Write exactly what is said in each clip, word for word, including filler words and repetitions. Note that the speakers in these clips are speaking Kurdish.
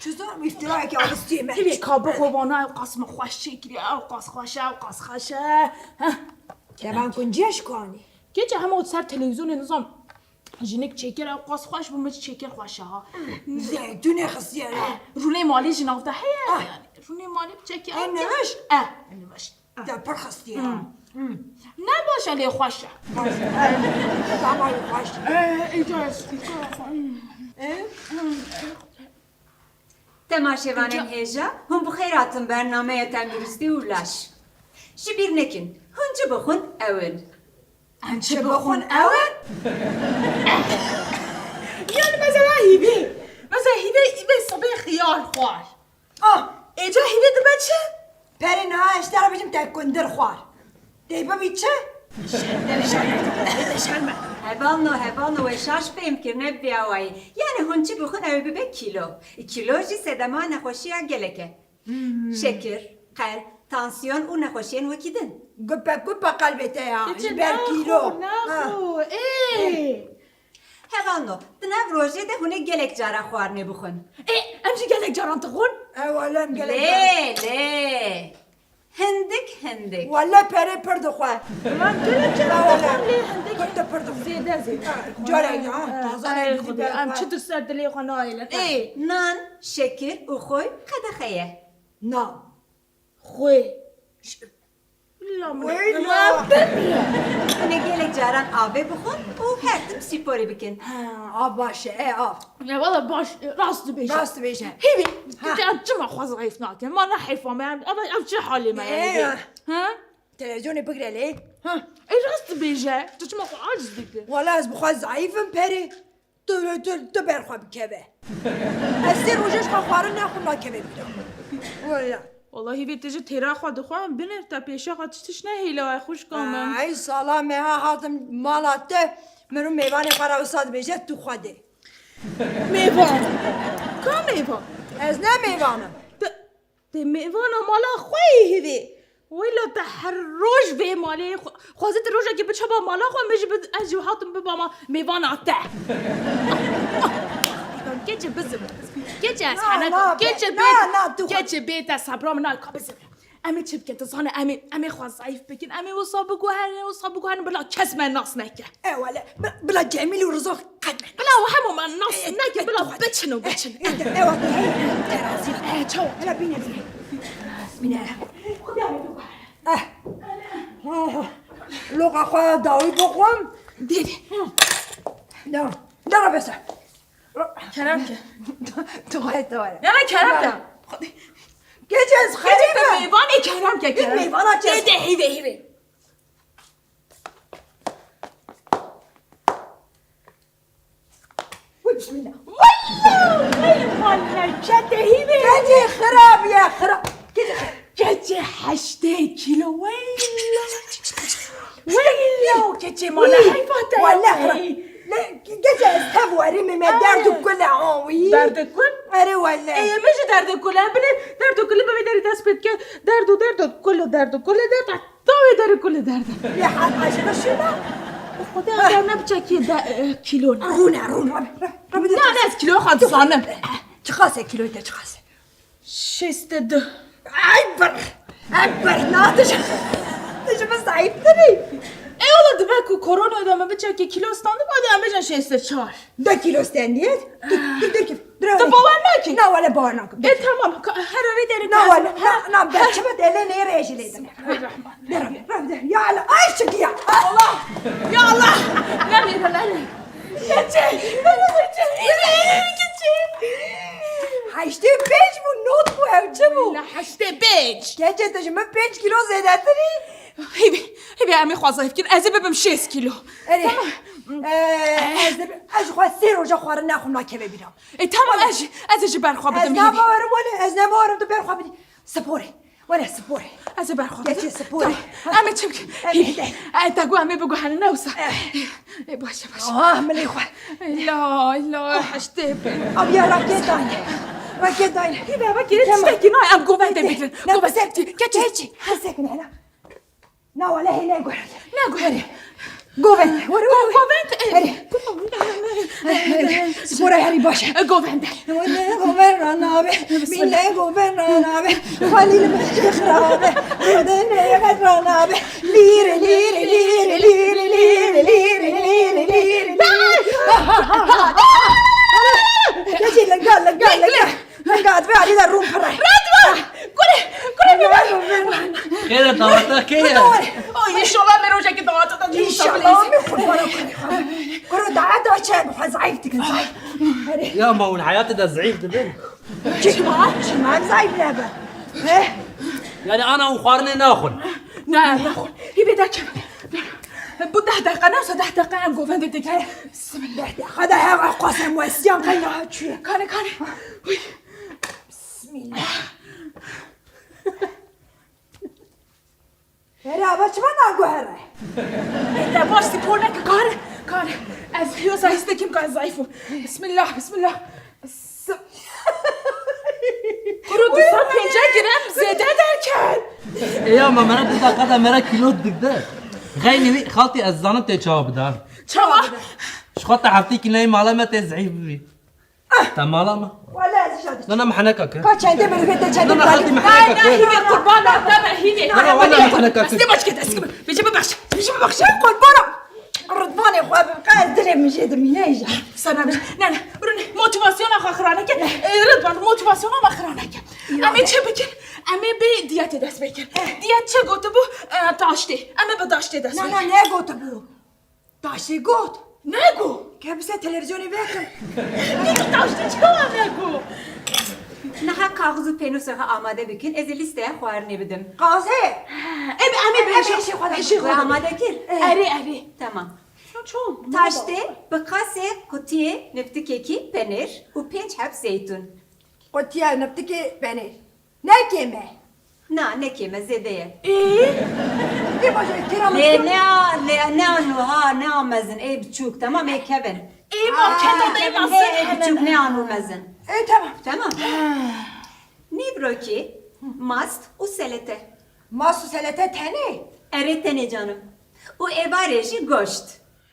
Çi zor îftirayekî alistî me. Hîvê ka bixwe vana ew qas min xweş çêkiriye, ew qas xweş e, ew qas xweş e. Heh. Kevan kunciya şikanî. Keçe hema ser televîzyonê nizam jinik çêkir ew qas xweş bû, min çêkir xweş e ha. Zeytûnê xistiye ya. Rûnê malê ji nav de heye Ah. yani. Rûnê malê çêkir. Ew nivişt? Eh, nivişt. Te pir xistiye ha. Hmm. Ne baş e lê xweş e. Baş e. Tamam xweş. Eh, îca ez. Eh? Temaşevanên hêja, hûn bi xêr hatin bernameya tenduristî û laş. Ji bîr nekin, hûn çi bixwin ew in. Em çi bixwin ew in? Yani mesela hîvê. Mesela hîvê, hîvê sibê xiyar xwar. Ah, êca hîvê dibe çi? Perê niha ez ji te re bêjim te kundir xwar. Tê bibî çi? Şerme, şerme, şerme. Hevalno, hevalno, we şaş fêm kir, ne bi vî awayî. Yani hûn çi bixwin ew ê bibe kîlo. Kîlo jî sedema nexweşiya gelek e. Hmm. Şekir, qelb, tansiyon û nexweşiyên wekî din. Gupe gupe qelbê te ya, ji ber kîlo. Naxo, naxo, ê. Hevalno, di nav rojê de hûn ê gelek cara xwarinê bixwin. Ê, em jî gelek caran dixwin? Ew, wele em gelek caran. Lê, lê. Hindik, hindik. Wele perê pir dixwe. Lan gelek caran dixwin lê hindik. Pir de pir dixwe. Zêde, zêde. Cara ya, taze Ay, ne Xwedê, em çi di ser dilê xwe nayêlin. Ê. Nan, şekir û xoy qedexe ye. Na. Xwê. Weyla. Hûn ê gelek caran avê bixwin û her tim spîporê bikin. Ha, av baş e, e, av. Ya valla baş, rast dibêje. Rast dibêje. Hêvî, Ha. tu em çima xwe zayıf nakin? Ma ne heyfa me, em, ev, ev çi halê me yani? Ee. Ha? Televizyonê bigre lê. Ha. Ê, rast dibêje. Tu çima xwe aciz dikî? Wala ez bi xwe zayıf im perê. Tu, tu, tu ber xwe bikeve. Ez sê roje ji xwe xwarin naxwim nakeve bîra. Wala. Wala hîvê tu ji têra xwe dixwe, em binêr te pêşa xwe tişt tişt nehêla, xwişka min. Ay, sala me ha hatim mala te, min û mêvanê xwe re wisa dibêje, tu xwe dê. Mêvan? Ka mêvan? Ez ne mêvan im. Tu, Tê mêvana mala xwe yê hêvê. Weyla te her roj vê malê xwe-, xwezî tu rojekê biçe ba mala xwe, min jî bi-, ez jî hatim bibama mêvana te. Keçê bizim. Keçê ez Na, hene na, keçê na, bê, na, tu xwe keçê bê te sebra min nayê ka bizim. Em ê çi bikin? Tu zane em ê, em ê xwe zayıf bikin. Em ê wisa biguherin, wisa biguherin bila kes me nas neke. E wele, bi-, bila Cemîl û Rizo qet me. Bila hemû me nas neke, bila biçin û biçin. E, e, e, e, terazî. E, çawa? Hele bîne, bîne. Bîne. Eh. Loqa xwe dawî bixwim. Dê, dê. Da. Da, da, bese. Kerem ke. Tu xwe, tu xwe. Ya, kerem ke. Gece ez xerî me. Mêvanê kerem ke, kerem. Mêvana çe. Dê, dê, hîvê, hîvê. Wî bismillah. Wallah, wallah, çete hîvê. Keçê xirab ye, xirab. Keçê xirab. Keçê heştê kîlo, wallah. Wallah, keçê mala heyfa te. Wallah, xirab. Ne, keçê ez tev werî me, me derd û kul e, ha, wî. Derd û kul? Erê, wallah. Ê, min jî derd û kul e. Binê derd û kulî bi vê derî dest pê dike. Derd û derd û kul û derd û kul e, derd. Tavê derê kulê derde. Lê hal aşiqa şuna. Xwedê eger ne biçekî de, e, kîlo ne. Rûne, rûne, rabe, rabe, rabe. Ya ne, ez kîloya xwe dizanim. Çiqas e kîloyê te, çiqas e? Şêst û du. Ay bir, ay bir, na tu ji, tu ji min zayıftir î. E, wala dibe ku koronayê de min biçekî kîlo standim, hadi em bêjin şêst û çar. Du kîlo stendiye. Dur, dur, dur ki. Dur. Tu bawer nakî? Na, wele bawer nakim. E, tamam. Ka-, her eve derim. Na, wele, na, na, ben çima dele ne rezil edin. Bismillahirrahmanirrahim. Dur, dur, dur. Ya Allah, ay çıkı ya. Allah. Ya Allah. Ne bir lan. Keçe. Keçe. Heştê pênc bu, not bu, ev çi bu? Wele heştê pênc. Keçe, tu ji min pênc kîlo zêdetir î. Hêvî, hêvî em ê xwe zayîf kin. Ez ê bibim şêst kîlo. Erê. Tamam. Ee, ez de, ez ji xwe sê roja xwarin naxwim nakeve bîra. E, tamam, ez jî, ez ê ji ber xwe bidim hêvî. Ez nabawerim wele, ez nabawerim tu ber xwe bidî. Sporê. Wele sporê. Ez ê ber xwe bidim. Geçê sporê. Tamam. Em ê çi bikin? Em ê hêvî. E, te got em ê biguherin, ne wisa. Eh. E, baş e, baş e. Ah, milê xwe. La, la, heştê pê. Abiya raket dayne. Raket dayne. Hîvî, raket. Tamam. Tiştekî nayê, em govendê bigrin. Govendê. Keçê. Keçê. Hesekine, hela. Na wele hê neguherî. Neguherî. Govend, were, were, were. Govend, e, Herê. Spora herî baş e. E, govend. Wele govend ra nabe. Bîle govend ra nabe. Xwelî li min xirabe. Rode ne yeket ra nabe. Lîre, lîre, lîre, lîre. Keçî linga, linga, linga. Linga divê alî de rûn pire. Radwa! Kure, kure bî. Kê de daweta kê ye? Oy, inşallah me rojekî daweta de inşallah. Min qurbana kurê xwe. Kuro daweta çi bi xwe zayıf dikin, zayıf. Herê. Ya ma hûn heyatê de zayıf dibin? Çima? Çima zayıf nebe? He? Yani ana hûn xwarinê naxwin? Ne, naxwin. Hîvê de çi? Bu deh deqa ne, deh deqa em govendê dikin. Bismillah. Deh deqa de hev qasem wesiyan qey naha çûye. Kane, kane. Uy. Bismillah. Herê ava çima naguhere? Ê, te baş spor neke, kare, kare. Ez hiyosa hîstekî bike, ez zayıf im. Bismillah, bismillah. Kuro du sed pênceh gram zêde derket. Ê ya ma mera du deqa de mera kîlo digde. Xeynî wî xaltî ez zanim tê çawa bida. Çawa? Ji xwe te heftîkî neyê mala me tê zayıf bibî. Te mala me. Wele ez jî. Na, na, me heneka kir. Ka çendê min te çendê. Na, na, xaltî me heneka kir. Hîvê qurban te me hîvê. Na, na, wele me heneka kir. Destê baş ke, destê baş. Vêce bibexşe. Vêce bibexşe. Qurbana. Ridvanê xwe bim. Qe ez dilê min jê dimîne jî. Sana bir. Ne, ne. Rûne motivasyona xwe xirane ke. E, Ridvan motivasyona me xirane ke. Em ê çi bikin? Em ê bê diyetê dest pê kin. Diyet çi gotibû? E, taştê. Em ê bi taştê dest pê kin. Na, na, ne gotibû? Taştê got. Nego. Ke bise televizyonê vekim. Taştê çawa nego? Niha kaxîz û pênûsê xwe amade bikin, ez ê lîsteya xwarinê bidim. Kaxîz heye? Em, em ê Em bêjin. Ê, ê, ê, ê, amade kir? Erê, erê. Tamam. Çawa? Taştê bi qasê qutiyê niftikekî penêr û pênc heb zeytûn. Qutiya niftikê penêr. Ne kêm e? Na, ne kêm e, zêde ye. Ê? Ê baş e, têra min Lê kêm. Ne, lê ne anu ha, ne a mezin, ê biçûk, tamam, ê kevin. Ê ma kevin, ê ma Ê, ê biçûk, ne anu mezin. Ê, tamam. Tamam. Nîvro kî mast û selete. Mast û selete tenê? Erê tenê canım. Û êvarê jî goşt.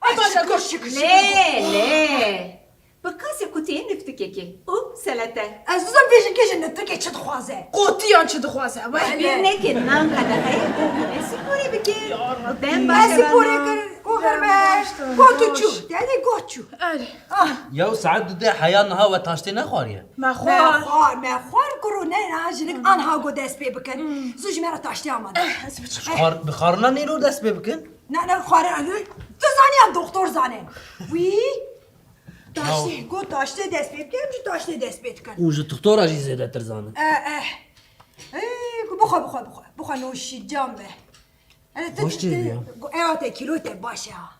Ay, şükür, şükür, şükür. Lê, lê. Bi qasê qutiyê niftikekê û selete. Ez dizim vê jikê ji niftikê çi dixwaze. Qotiyan çi dixwaze? Weh. Bîr nekin, nan qedexeyê û hûn ê sporê bikin. Ya Rabbi. Dem Ben baş sporê kir, ku verme. Ku tu çû. Yani goh çû. Erê. Ah. Ya saet du de heya niha we taştê nexwariye? Me xwar. Me xwar, me xwar kuro ne, niha jinik anha go dest pê bikin. Zû ji me re taştê amade. Eh, ez biçim. Xwar, bi xwarina nîro dest pê bikin? Na, na, xwarin anî. Tu zanî ya doktor zane. Wî. Taştê, Ya. Got taştê dest pê bike, em jî taştê dest pê dikin. Û ji doktora jî zêdetir zanin. Eh, eh. Ê, bixwe, bixwe, bixwe. Bixwe noşîcan be. Hele tu Baş çêdî ya. Ewa te kîlo te baş e ha.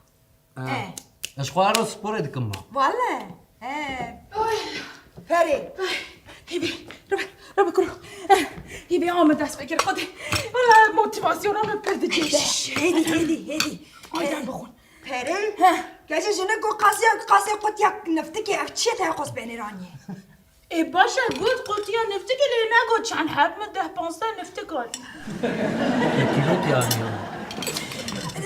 Eh. Eh. Ez xwe her roj sporê dikim ma. Wale. Eh. Oy. Perê. Hîvî, rebe, rebe kuro. Hîvî, ama dest pê kir, Xwedê. Wala motivasyona me pir dicêje. Hêdî, hêdî, hêdî. Ay, dem bixwin. Perê. He. Gece jinik got qasê, qasê qutiya niftikê, ev çi ye te xwest benêraniye? Ê, baş e, got qutiya niftikê, lê negot çend heb, min deh panzdeh niftik hat. Kîlo tiyaniya.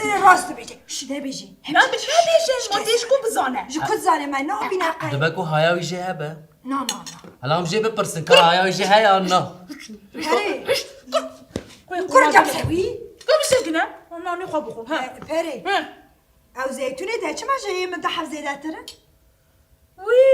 Ê, rast dibêje. Şi nebêje. Ne, bi çi bêje? Ma tê ji ku bizane? Ji ku dizane me nabîne qey. Dibe ku haya wî jê hebe. Na, na, na. Hela em jê bipirsin, ka haya wî jê heye an na. Perê. Hişt, hişt, kur. Kur cem se wî. Kur bisekine. Nanê xwe bixwe, he. Perê. He. Ew zeytûnê te çima ji yê min deh heb zêdetir in? Wî,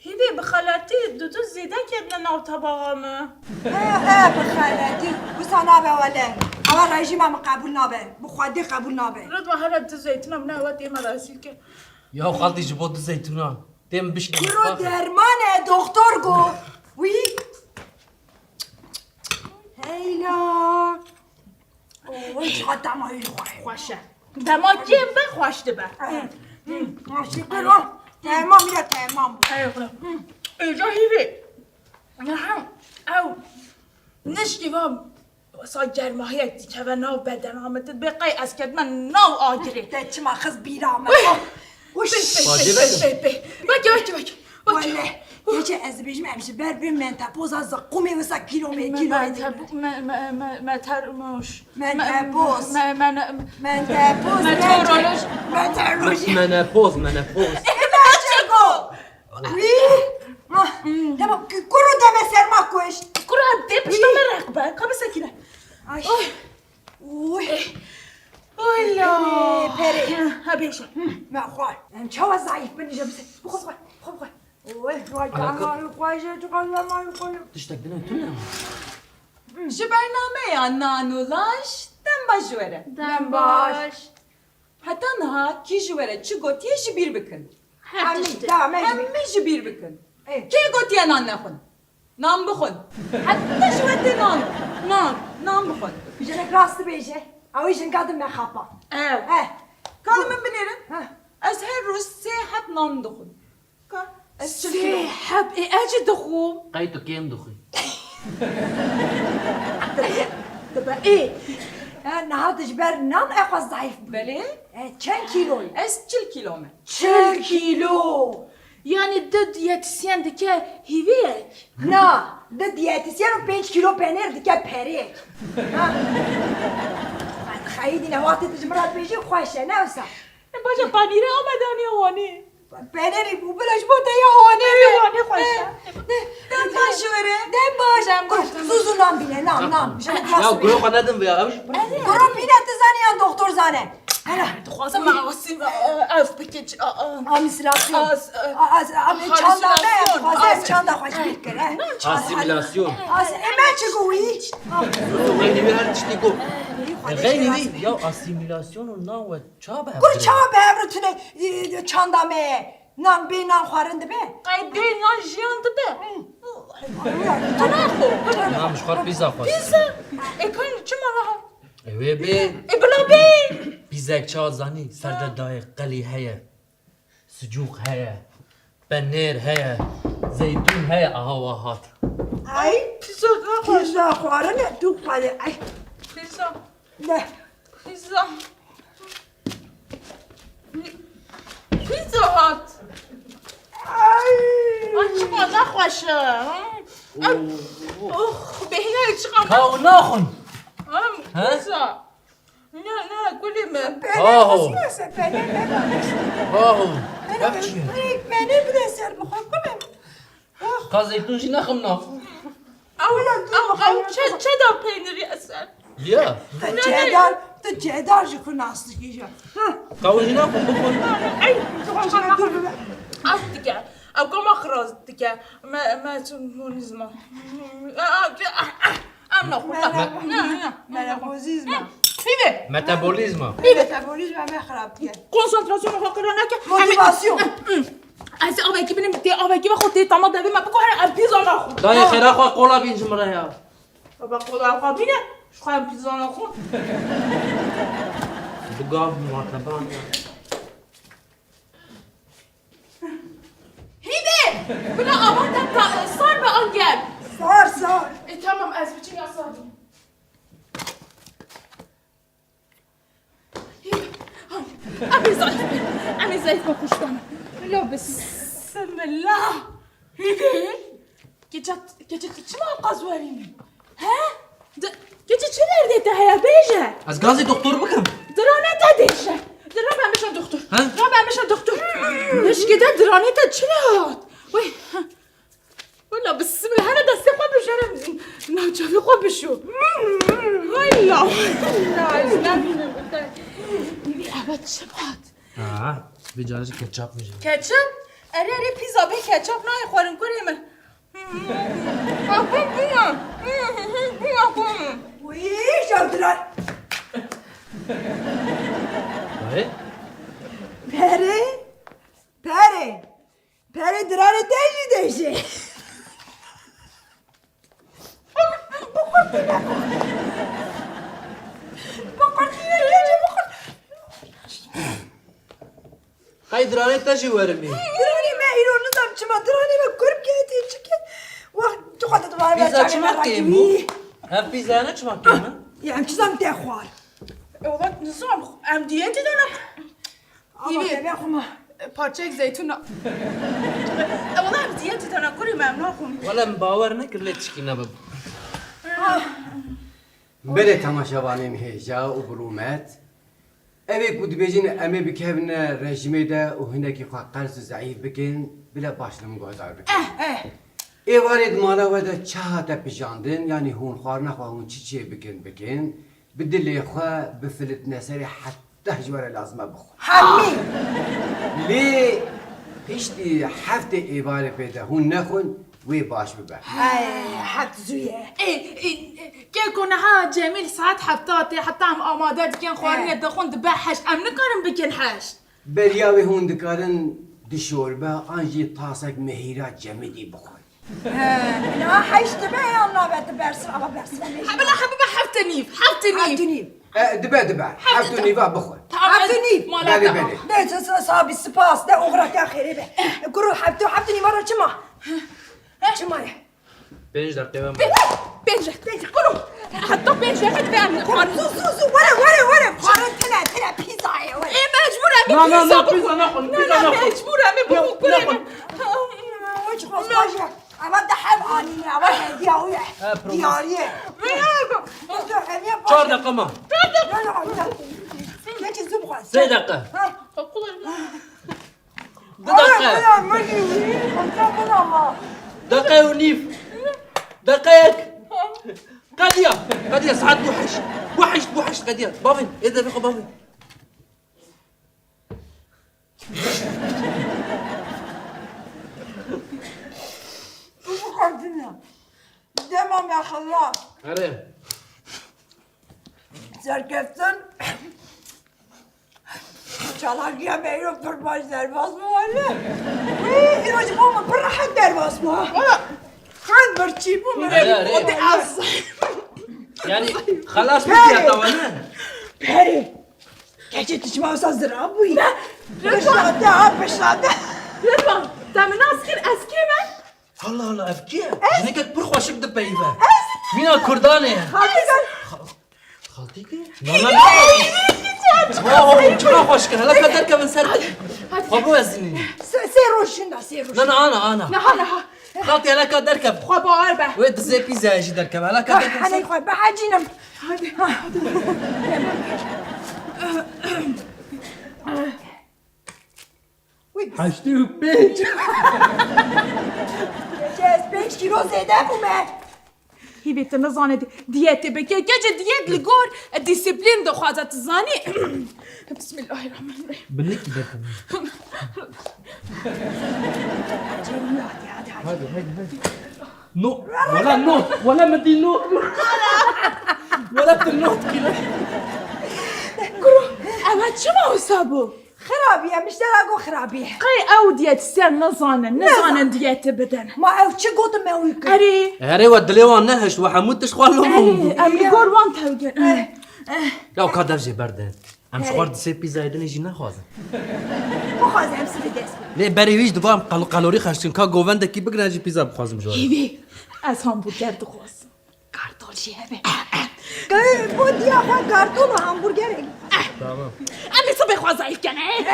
hîvê bi xeletî du du zêde ketine nav tebaxa min. He, he, bi xeletî. Wisa nabe wele. Ewa rejîma min qebûl nabe. Bi xwedê qebûl nabe. Ridva hele du zeytûna min ewa tê me rezîl kir. Ya xaltî ji bo du zeytûna. Têm bişkî Kuro derman e, doktor got. Wî. Heyla. Oy, çiqa dema wî xweş e. Xweş e. Dema kêm be, xweş dibe. Eh, hmm, şükür o. Temam ya, temam. Ey, xwe. Êca hîvê. Aha, ew. Nişkî va, sa germahiyek dikeve nav bedena min. Tu bê qey ez ketime nav agirê. Te çima xiz bîra me. Uş. Pê, pê, pê, pê, pê. Vekî, vekî, vekî. Wele. Keçê ez dibêjim em ji ber vê mentepoza ziqûmê wisa kîlo me, kîlo me, ê digrin. Me, me, me, me, metermoş. Mentepoz. Me, me, me, Mentepoz. Meteoroloj. Meteorolojî. Menopoz, menopoz. Ê merçeko. Wî. Dema kuro deme serma kuşt. Kuro dê pişta me req be. Ka bisekine. Ay. Oy. Oy la. Perê. Ha bêje. Me xwar. Em çawa zayıf bin, ji bise. Bixwe, bixwe, bixwe. Oy, vay, demarê xwe ji, çiqas demarê xwe ji. Tiştek din e, tune. Ji bernameya Nan û Laş dem baş ji we re. Dem baş. Heta niha kî ji we re çi gotiye ji bîr bikin. Her tiştî. Hemî ji bîr bikin. Kê gotiye nan nexwin? Nan bixwin. Heta ji we tê nan. Nan. Nan bixwin. Jinik rast dibêje. Ew ê jinka din me xapa. Ew. Heh. Ka li min binêrin. Heh. Ez her roj sê heb nan dixwim. Ka ez çil kilo. Sê heb ê ez jî dixwim. Qey tu kêm dixwî? Dibe ê. Ha, niha tu ji ber nan ew xwe zayîf bû. Belê. E, çend kîloyî? Ez çil kîlo me. Çil kîlo! Yanî du diyetisyen dike hîviyek? Na, du diyetisyen û pênc kîlo penêr dike perêk. Ha. Xeyîdî ne wextê tu ji min re dibêjî xweş e, ne wisa? Baş e, panîrê Amedaniya Wanê. Penêrî bû, bila ji bo te ya Wanê be. Wanê xweş e. Dem baş ji we re. Dem baş. Dem baş, dem baş. Zû zû nan bîne, nan, nan. Ji min Ya klas kuro xwe nedin vêya, ew jî. Kuro bîne, tu zanî yan doktor zane. Hele. Dixwazim me asîm, e, e, ev bike, a, a. Amîsilasyon. As, e, A, az, a, çanda me, halüsinasyon, dixwaze as, çanda xwe ji bîr kir, e. Asîmîlasyon. As, e, me çi got wî? Xeynî wî her tiştî got. Xwedê Xeynî wî, ya asîmîlasyon û nan we çawa bi hev Kur re? Çawa bi hev re tune, e, çanda me, nan bê nan xwarin dibe? Qey bê nan jiyan dibe? Tu naxwe. Na, min ji xwe pîza xwest. Pîza? E, kan çima naha? E, wê bê. E, bila bê. Pîzek çawa zanî, ser de dayê qelî heye. Sicûq heye, penêr heye, zeytûn heye, aha wa hat. Ay, pîza naxwazim. Pîza xwarin e, tu xwedê, ay. Pîza. Ne? Pîza. Pîza hat. Ay. Ay, çima nexweş e, ha? Oh, bêhna çiqa. Ka û naxwin. Em, He? Pîza. Ne, ne, gulê min. Aho. Aho. Bak çi. Menê bide ser bixwe, gulê min. Ka zeytûn jî nexim nav. Ew, ew, ew çe, çe da peynirî eser. Ya. Tu çedar, tu çedar ji xwe nas dikî ya. Ka û jî nexim, bixwe. Ey, tu xwe naxim. Ew dike. Ew koma xiras dike. Me, me, çi, monîzma. Aa, aa, aa. Em naxwe. Mera-, mera-, merabolîzma. Hîvê. Metabolîzma. Hîvê. Metabolîzma me xirab diye. Konsantrasyona xwe qira neke. Motivasyon. Ez avekî binim tê, avekî ve xwe tê tama devê me biko, her em pîza naxwe. Dayê xêra xwe qola bîn ji min re ya. Baba qola xwe bîne, ji xwe em pîza naxwe. Bi gav muhateba ya. Hîvê! Bila ava te ta-, sar be an germ? Sar, sar. E, tamam, ez biçim ya sar bûm. Hîvê, hay, em ê zayîf bin. Em ê zayîf bin, xwişka min. Lo, bismillah. Hîvê! Keçe, keçe tu çima ew qas werî min? He? Di, keçe çi derdê te heye bêje? Ez gazê doktor bikim. Dirane te dêje. Di rabe mişe doktor. He? Rabe mişe doktor. Mişkê te diranê te çi hat? Wey. Wela bismillah, hele destê xwe bijere navçavê xwe bişo. Wela, wela, ez nemînim. Eve çi hat? Ha, vê carê jî ketçap mijî. Ketçap? Erê, erê, pîza bê ketçap nayê xwarin kurê min. Wî, şewdiran. Dayê? Perê, perê, perê diranê te jî dêje. Bi qurtî me. Bi qurtî me, yê jî bi qurt. Qey diranê te jî werimî. Diranê me îro nizam çima, diranê me kurm ketî çike. Wext tu xwe didwar me. Pîza çima kêm bû? Ev pîza ne çima kêm e? Ya em çi zam te xwar. E, wext nizam, em diyetê de ne. Ama Hîvê. Te be xuma. Parçeyek zeytûn a. E, wala em Diyetê te ne kurê me, em naxwin. Wele min bawer nekir lê tişkî nebibû. Belê temaşevanên hêja û bi rûmet. Ev ê ku dibêjin em ê bikevine rejîmê de û hinekî xwe qels û zeîf bikin, bile baş li min guhdar bikin. Eh, eh. Êvarê di mala we de çi hate pijandin, yanî hûn xwarina xwe hûn çi çê bikin bikin, bi dilê xwe bifilitine serê heta ji we re lazim e bixwin. Hemî! Lê piştî heftê êvarê pê de hûn nexwin, wê baş bibe. Hey, heft zû ye. Ê, ê, ê, keko niha Cemîl saet heft tê, heta em amade dikin, xwarinê dixwin, dibe heşt. Em nikarin bikin heşt. Beriya wê hûn dikarin di şorbe an jî tasek mehîra cemidî bixwin. He, niha heşt dibe yan nabe tu bersiv, ama bersiv e mecbur. Hebila, hebila heft û nîv, heft û nîv. Heft û nîv. E, dibe, dibe. Heft û nîva bixwe. Tamam, heft û nîv. Belê, belê. Ne, sa-, sa-, sabî, spas, de oxira te xêrê be. Kuro heft û, heft û nîva re çima? Çima ye? Pênc deqe ve. Pênc deqe. Kuro. Heta pênc deqe dibe em dixwarin. Zu, zu, zu, were, were, were. Xwarin tine, tine, pîza ye, were. Ê, mecbur em ê pîza bixwin. Na, na, na, pîza naxwin, pîza naxwin. Mecbur em ê bixwin, kurê min. Wî çi xweş baş e. Ava di heb anîne, ava hediya wî ye. He, promos. Diyarî ye. Çar deqe ma. Çar deqe. Keçi zû bixwe. Sê deqe. Ha. Du deqe. Ala, ala, mecî, ala, ala. Deqe û nîv. Deqeyek. Qediya. Qediya, saet bû heşt. Bû heşt, bû heşt qediya. Bavên, ê devê xwe bavên. Bu kadın ya. Dema me xela. Erê. Serkeftin. Çalakiya me îro pir baş derbas bû wele. Wî, îro ji bo min pir rehet derbas bû. Wala. Xet birçî bû min. Erê, erê. Yanî, xelas bû fiyata we, ne? Perê. Keçê tu çima wisa zira bûyî? Ne. Pişta te ha, pişta te. Rêdwan, te min nas kir, ez kê me? Allah Allah, ev kê ye? Jinekek pir xweşik dipeyive. Mîna Kurdan e. Xaltî kî? Xaltî kî? Na, na, na. Wow, çiqa xweşik e. Hela ka derkevin ser. Hadi. Xwe biwezinî. Sê, sê roj şinda, sê roj. Na, na, ana, ana. Niha, niha. Xaltî, hela ka derkev. Xwe bawer be. Wê dizê pîzaya jî derkev. Hela ka derkev. Henê xwe bihecînim. Hadi. Heştê û pênc. Keçê ez pênc kîlo zêde bûme. Hîvê tu nizane di-, diyetê bike. Keçê diyet li gor disiplîn dixwaze, tu zanî. Bismillahirrahmanirrahim. Bilikî derkeve. Hadi, hadi, hadi. No, wala not, wala min dî not. Wala tu not kî. Kuro, ev çima wisa bû? Xirabî ye, miştera got xirabî ye. Qey ew diyetisyen nizanin, nizanin diyetê bidin. Ma ew çi gotin me wî kir? Erê. Erê we dilê wan nehişt, we hemû tişt xwe lom bû. Erê, em li gor wan tewgin. Eh. Ya ka dev jê berdin. Em ji xwe re di sê pîzayê dinê jî nexwazin. Bixwazin em sibê dest pê. Lê berê wî jî diva em qal-, kalorî xerc dikin. Ka govendekî bigrin ez jî pîza bixwazim ji we re. Hêvî, ez hamburger dixwazim. Kartol jî hebe. Bo diya xwe kartol û hamburgerê. Tamam. Em ê sibê xwe zayîf ken, he?